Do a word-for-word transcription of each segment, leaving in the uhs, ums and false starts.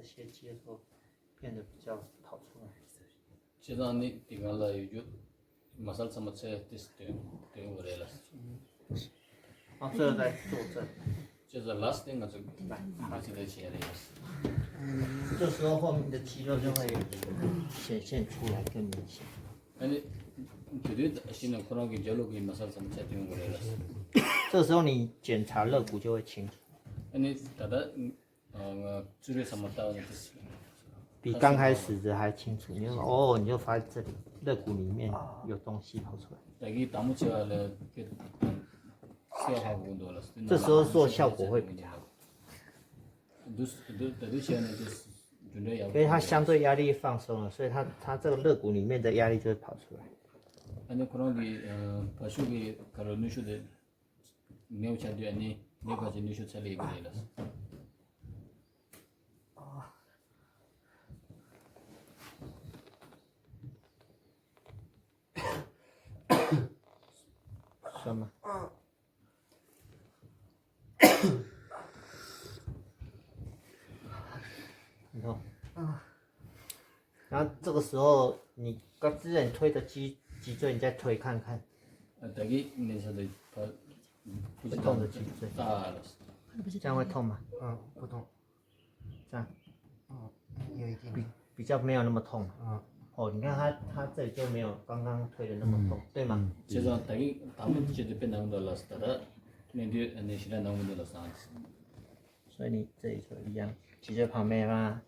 切接触变得比较跑出来。 བྱས་ཙང་ནི་དེ་གང་ལ་ཡོད་རྒྱུ་མ་སལ་ཚང་མ་ཚད་ཏིས་སྟོན་སྟོན་དགོས་རེད་ལ། ཨ་ཚོད་ལ་ཚོད་ཚོད། བྱས་ཙང་ལ་སྟེང་ང་ཚོ་ལ་ཚད་ལ་བྱས་རེད་ལ། 这时候后面的肌肉就会显现出来更明显。 ཨ་ནི་དེ་དུས་གཞི་ནས་ཁོ་རང་གི་རྒྱབ་ལོགས་ཀྱི་མ་སལ་ཚང་མ་ཚད་སྟོན་དགོས་རེད་ལ། 这时候你检查肋骨就会清楚。 ཨ་ནི་ད་ལྟ་ཨ་ང་ཚོས་རེས་ཚང་མ་ལྟ་བ་ནི་དེ། 比刚开始的还清楚，你就哦，你就发现这里肋骨里面有东西跑出来。 ད་གིན་དང་པོ་བྱས་པ་ལས་དེ་སེ་ཧ་གོ་འདུག་ལ། 这时候做效果会比较好。 འདུག་འདུག་ད་དུས་བྱས་ནས་དེ་འདུག་འདྲ་ཡག་པོ། 因为它相对压力放松了，所以它它这个肋骨里面的压力就会跑出来。 ཨ་ནི་ཁོ་རང་གི་ཨ་བར་ཤུགས་ཀྱི་ག་རེ་ནུས་ཤུགས་དེ། ནེའུ་ཆ་དུས་ཨ་ནི་ནེའུ་ག་ཅིག་ནུས་ཤུགས་ཚད་ལས་ཡོད་རེད་ལ། ཤ་མ།然后这个时候你各自人推的脊脊椎，你再推看看。 ད་གིན་ནས་ས་དེ་བ། 不动的脊椎。 ད་ལ། 这样会痛吗？嗯，不痛。这样。哦，有一点。 比比较没有那么痛。嗯。哦，你看他他这里就没有刚刚推的那么痛，对吗？ བྱས་ཙང་ད་གིན་དང་པོ་བྱས་དུས་དཔེ་ནང་དུ་ལ་ད་ལྟ་ནས་དུས་ནས་ཞི་ལ་ནང་མི་འདུག་ལ་སང་། 所以你这里就一样，脊椎旁边嘛，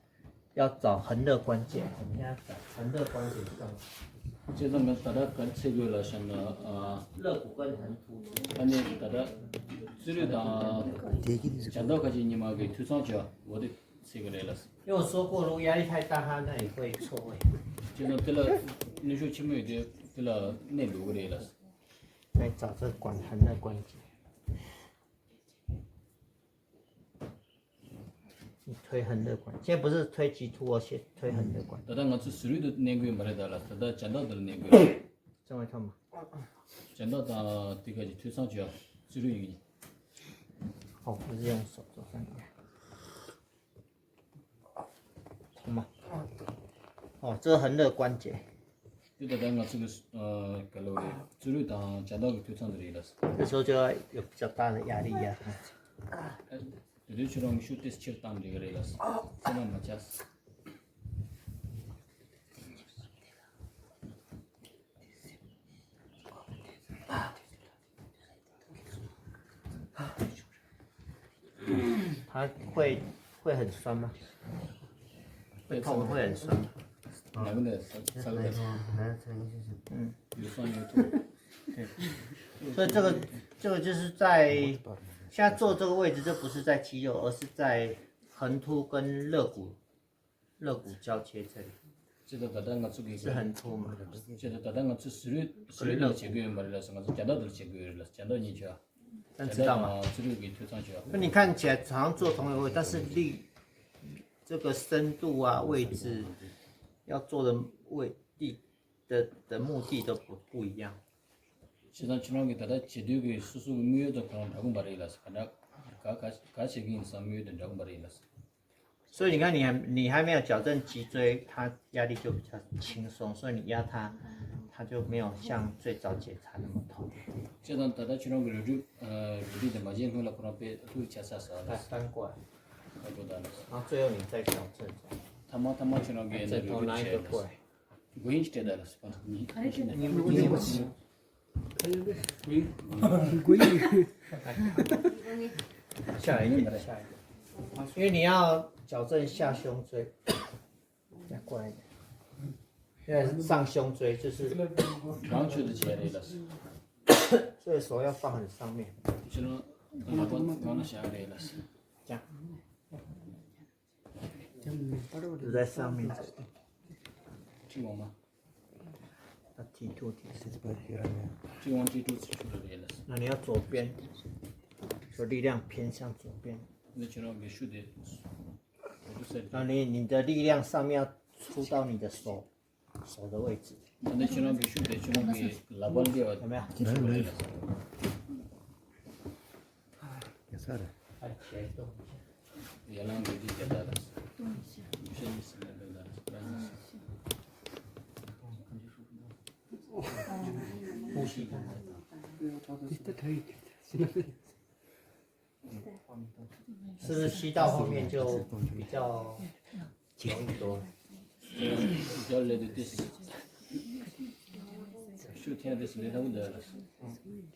要找横肋关节，我们现在找横肋关节是干嘛？ བྱས་ཙང་ང་ད་ལྟ་ག་རེ་འཚོལ་དགོས་ལ་བཤད་ན། ཨ་ནི་ད་ལྟ་ཚུ་རུ་དང་ལྕགས་མདོག་ཁ་ཅིག་གཉིས་མ་གི་མཐུད་མཚམས་བྱ་འོ་དེ་འཚོལ་གི་རེད་ལ། 因为我说过，如果压力太大，它那里会错位。 བྱས་ཙང་དེ་ལ་ནུས་ཤུགས་ཆེན་པོ་ཡོད་དུས་དེ་ལ་གནས་འགྲོ་གི་རེད་ལ། 来找这关横的关节。 你推横肋关，现在不是推脊柱哦，先推横肋关。 ད་ལྟ་ང་ཚོ་ཟུར་དུ་གནས་དགོས་མ་རེད་ད་ལ། ད་ལྟ་ལྕགས་མདོག་དེ་ལ་གནས་དགོས། 这样会痛吗？ ལྕགས་མདོག་དང་དེ་ག་ཅིག་མཐུད་མཚམས་བྱ་ཟུར་ཡིན། 哦，不是用手做三个。 好吗？哦，这个横肋关节。 དེ་ད་ལྟ་ང་ཚོ་གི་ཨ་ག་ལོ་རེད། ཚུ་རུ་དང་ལྕགས་མདོག་གི་མཐུད་མཚམས་དེ་རེད་ལ། 这时候就要有比较大的压力压它。 དེ་དུས་ཁྱོད་རང་གི་ཤུགས་ཏོག་ཙམ་ཆེར་བཏང་འགྲིག་གི་རེད་ལ། སེམས་ལ་མ་ཆགས། 它会会很酸吗？会痛会很酸吗？ ནང་ནས་ས་ས་ལ་ས་ལ་ས་ལ་ས་ལ་ས་ལ་ས་ལ། 嗯， 有酸有痛。 对，所以这个这个就是在现在坐这个位置，这不是在肌肉，而是在横突跟肋骨肋骨交接这里。 这个ད་ལྟ་ང་ཚོ་གི་是横突嘛？ 这个ད་ལྟ་ང་ཚོ་ཟུར་ཟུར་ལ་བྱེད་དགོས་ཡོད་མ་རེད་ལ། ང་ཚོ་ལྕགས་མདོག་དེ་ལ་བྱེད་དགོས་ཡོད་རེད་ལ། ལྕགས་མདོག་གཉིས་བྱས། 这样知道吗？ ལྕགས་མདོག་དང་ཚུ་རུ་གི་མཐུད་མཚམས་བྱས། 那你看起来常常坐同一个位置，但是力这个深度啊、位置要做的位力的的目的都不不一样。 བྱས་ཙང་ཁྱེད་རང་གིས་ད་ལྟ་བྱེད་དུས་ཀྱི་སོ་སོ་གི་དམིགས་ཡུལ་དང་ཁོ་རང་འདྲ་གི་མ་རེད་ལ། ག་འདྲ་ག་ག་ག་བྱེད་ཀྱི་ཡིན་བསམ་དམིགས་ཡུལ་དང་འདྲ་གི་མ་རེད་ལ། 所以你看，你还你还没有矫正脊椎，它压力就比较轻松，所以你压它，它就没有像最早检查那么痛。 བྱས་ཙང་ད་ལྟ་ཁྱེད་རང་གི་རུས་སྒྲིག་ཨ་རུས་སྒྲིག་དེ་མ་བྱས་སྔོན་ལ་ཁོ་རང་དཔེ་ལྷུག་ཆ་ས་ས་ལ། 它翻过来， ཁ་དོག་ད་ལ། 然后最后你再矫正。 ཐ་མ་ཐ་མ་ཁྱེད་རང་གི་ཨ་ནི་རུས་སྒྲིག་བྱས་ལ། 骨音是这样的，是吧？你你不听我听。 下来一点，下来一点。因为你要矫正下胸椎，再过来一点。因为上胸椎就是，然后就是起来了。所以手要放很上面。就是，然后下来了。这样。 就在上面这里。 T one吗？那 T two、T three。 T one、T two是出来的了。 那你要左边，说力量偏向左边。 那就让我们去的，我就在。 那你你的力量上面要触到你的手，手的位置。 ཨ་ནི་ཁྱེད་རང་གི་ཤུགས་དེ་ཁྱེད་རང་གི་ལག་པ་ལ་བརྟེན་པ་དེ་ཤུགས་རེད་ལ། ཡ་ལང་འདི་འདི་རྒྱ་དར་ལ། 是不是吸到后面就比较容易多？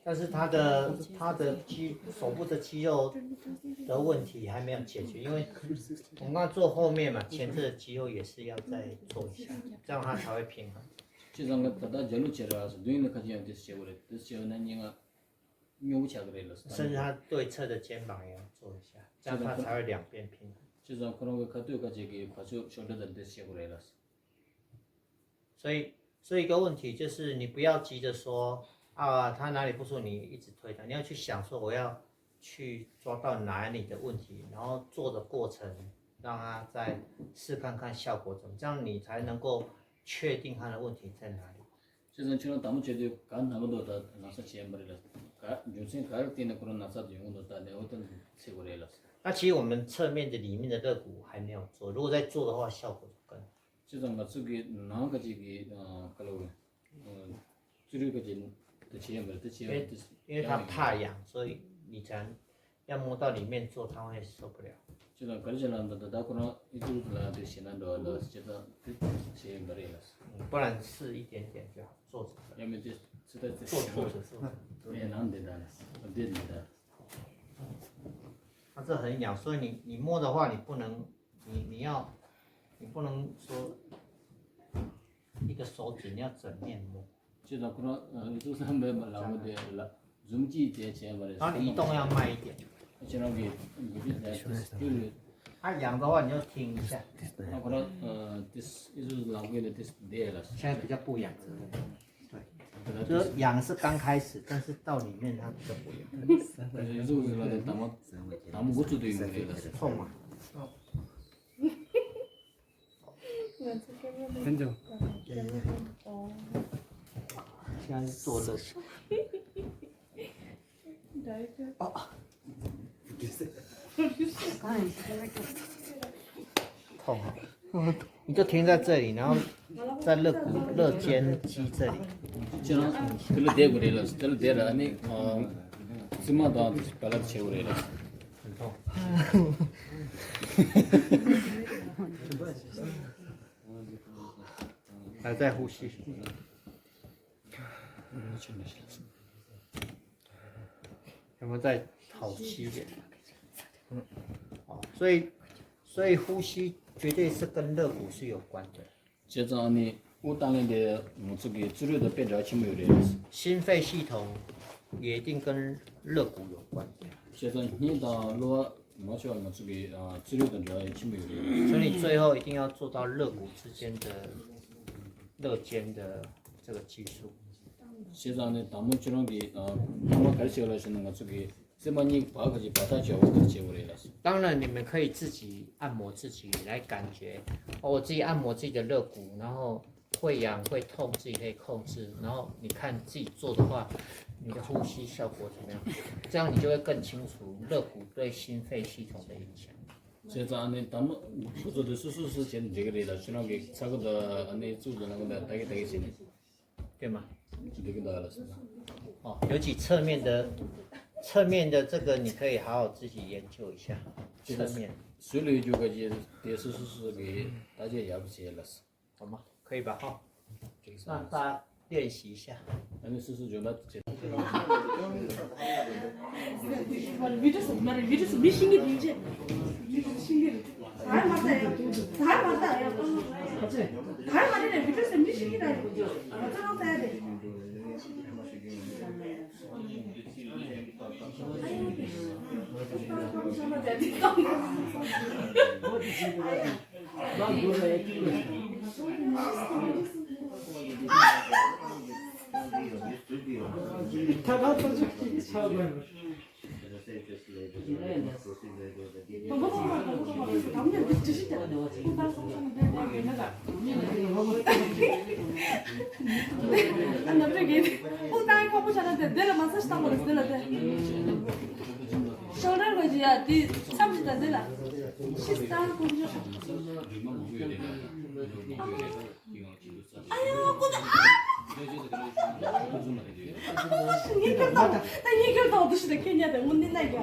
但是他的他的肌手部的肌肉的问题还没有解决，因为我们刚做后面嘛，前侧的肌肉也是要再做一下，这样他才会平衡。 ཅི་ཙམ་ང་ད་ལྟ་རྒྱ་ལུགས་བྱེད་ར་སོ་མདུན་ནས་ཁ་ཅིག་ཡང་དེ་བྱེད་དགོས་རེད། དེ་བྱེད་ན་སྙིང་ང་སྨྱོ་བོ་ཆགས་ཀྱི་རེད་ལ། 甚至他对侧的肩膀也要做一下，这样他才会两边平衡。 ཅི་ཙམ་ཁོ་རང་གི་ཁ་ཐུག་ཁ་ཅིག་གི་ཕར་ཕྱོགས་ཤོག་དྲ་དང་དེ་བྱེད་དགོས་རེད་ལ། 所以，所以一个问题就是，你不要急着说啊，他哪里不舒服，你一直推他。你要去想说，我要去抓到哪里的问题，然后做的过程，让他再试看看效果怎么，这样你才能够确定他的问题在哪里。 ཅི་ཙམ་ཁྱོད་རང་དང་པོ་བྱེད་དུས་ག་ན་གི་འདུག་ད་ན་ཚ་བྱས་མ་རེད་ལ། ག་རྒྱུ་མཚན་ག་རེ་བརྟེན་ནས་ཁོ་རང་ན་ཚ་དེ་ཡོང་གི་འདུག་ད་ནས་འོ་ད་འཚེ་དགོས་རེད་ལ། 那其实我们侧面的里面的肋骨还没有做，如果在做的话，效果就更好。 ཅི་ཙམ་ང་ཚོ་གི་ནང་ག་ཅིག་གི་ག་ལ་བས་ཙི་རུའི་ག་ཅིག་དེ་བྱས་མ་རེད། དེ་བྱས་མ་རེད། 因为他怕痒，所以你才要摸到里面做，他会受不了。 ཅི་ཙམ་ག་རེ་བྱས་ལ་འདི་ད་ལྟ་ཁོ་རང་ཨི་ཙི་རུ་ལ་དེ་བྱས་ན་འགྲོ་བ་ལ་ཅི་ཙམ་དེ་བྱས་མ་རེད་ལ། 不然试一点点就好，做着。 ཡང་མིན་དེ་ཚི་ད་ཙི་做错的做。 ཡང་ནང་འདི་ད་ལ་འདི་འདི་ད། 它这很痒，所以你你摸的话，你不能，你你要，你不能说一个手指，你要整面摸。 ཅི་ད་ཁོ་རང་ཨི་ཙི་རུ་བསམ་པའི་ལག་མོ་དེ་ལ་འཛུམ་གྱིས་དེ་བྱས་མ་རེད། 然后移动要慢一点。 ཁྱེད་རང་གི་འགུལ་སྐྱོད་དེ་ལ། 它痒的话，你就挺一下。 ཁོ་རང་དེ་ཨི་ཙི་རུ་ལག་མོ་དེ་དེ་ལ། 现在比较不痒。 对，就是痒是刚开始，但是到里面它比较不痒。 ཨི་ཙི་རུ་ལ་དེ་དང་མ་དང་མ་འགོ་བཙུགས་དུས་ཡོང་གི་རེད་ལ། 痛吗？ ལྷན་ཅང་现在是坐着。 痛啊！你就停在这里，然后在肋骨、肋间肌这里。 ཅི་རང་དེ་ལ་བསྡད་དགོས་རེད་ལ། དེ་ལ་བསྡད་ལ་ཨ་ནི་རྩིབ་མ་དང་བ་ལ་བྱེད་དགོས་རེད་ལ། 还在呼吸。 我们再好吸一点。嗯，好，所以所以呼吸绝对是跟肋骨是有关的。 བྱས་ཙང་ནི་དབུགས་བཏང་ལེན་དེ་ང་ཚོ་གི་ཙི་རུ་དང་དཔེ་འདྲ་ཆེན་པོ་ཡོད་རེད། 心肺系统也一定跟肋骨有关。 བྱས་ཙང་སྙིང་དང་གློ་བ་མ་ཆོག་ང་ཚོ་གི་ཙི་རུ་དང་འབྲེལ་བ་ཡང་ཆེན་པོ་ཡོད་རེད། 所以最后一定要做到肋骨之间的、肋间的这个肌束。 བྱས་ཙང་ནི་དང་པོ་ཁྱེད་རང་གི་ཐ་མ་ག་རེ་བྱེད་ལ་ཞེ་ན་ང་ཚོ་གི་རྩིབ་མ་གཉིས་བར་ག་ཅིག་བར་ཐག་བྱེད་འོ་ག་རེ་བྱེད་དགོས་རེད་ལ། 当然，你们可以自己按摩自己来感觉，哦，我自己按摩自己的肋骨，然后会痒会痛自己可以控制，然后你看自己做的话，你的呼吸效果怎么样？这样你就会更清楚肋骨对心肺系统的影响。 བྱས་ཙང་ཨ་ནི་དང་པོ་ཁོ་ཚོ་དེ་སོ་སོ་སོ་བྱས་ནས་འགྲིག་གི་རེད་ལ། ཁྱེད་རང་གི་ཚ་ཁུ་དང་ཨ་ནི་གཙུག་གི་ནང་གི་ད་གི་ད་གི་བྱས་ནས་对吗？འགྲིག་གི་འདུག་ལ་ཟེར་ན། 哦，尤其侧面的，侧面的这个你可以好好自己研究一下。 ཅི་ད་侧面。 ཟུར་ལ་ཡོད་རྒྱུ་ག་ཅིག་དེ་སོ་སོ་སོ་གི་བརྟག་དཔྱད་ཡག་པོ་བྱས་ལ། 好吗？可以吧？哈。 那大家练习一下。 ཨ་ནི་སོ་སོ་སྦྱོང་བརྡར་བྱེད། ཝི་ཌི་ཡོ་སུ་མ་རེད། ཝི་ཌི་ཡོ་སུ་མི་ཤེས་ཀྱི་རེད་ཅེ། ཝི་ཌི་ཡོ་སུ་ཤེས་ཀྱི་རེད། ད་མ་ད་ཡ། ད་མ་ད་ཡ། ད་མ་རེད་ནས་ཝི་ཌི་ཡོ་སུ་མི་ཤེས་ཀྱི་རེད། ང་ཚོ་རང་ད་ཡ་རེད། ཤོག་ལེན་གོ་ཅི་ཡ་དེ་མཚམས་ཅི་ད་དེ་ལ། ཤི་ས་ཀུན་སྤྱོད། ཨ་ཡ་ཀུན་སྤྱོད། ཨ། ངས་ཁྱོད་དང་ད་ངས་ཁྱོད་དང་འདུ་ཤི་ད་ཁྱེད་ཉལ་ད་དངོས་གནས་ན་རྒྱ།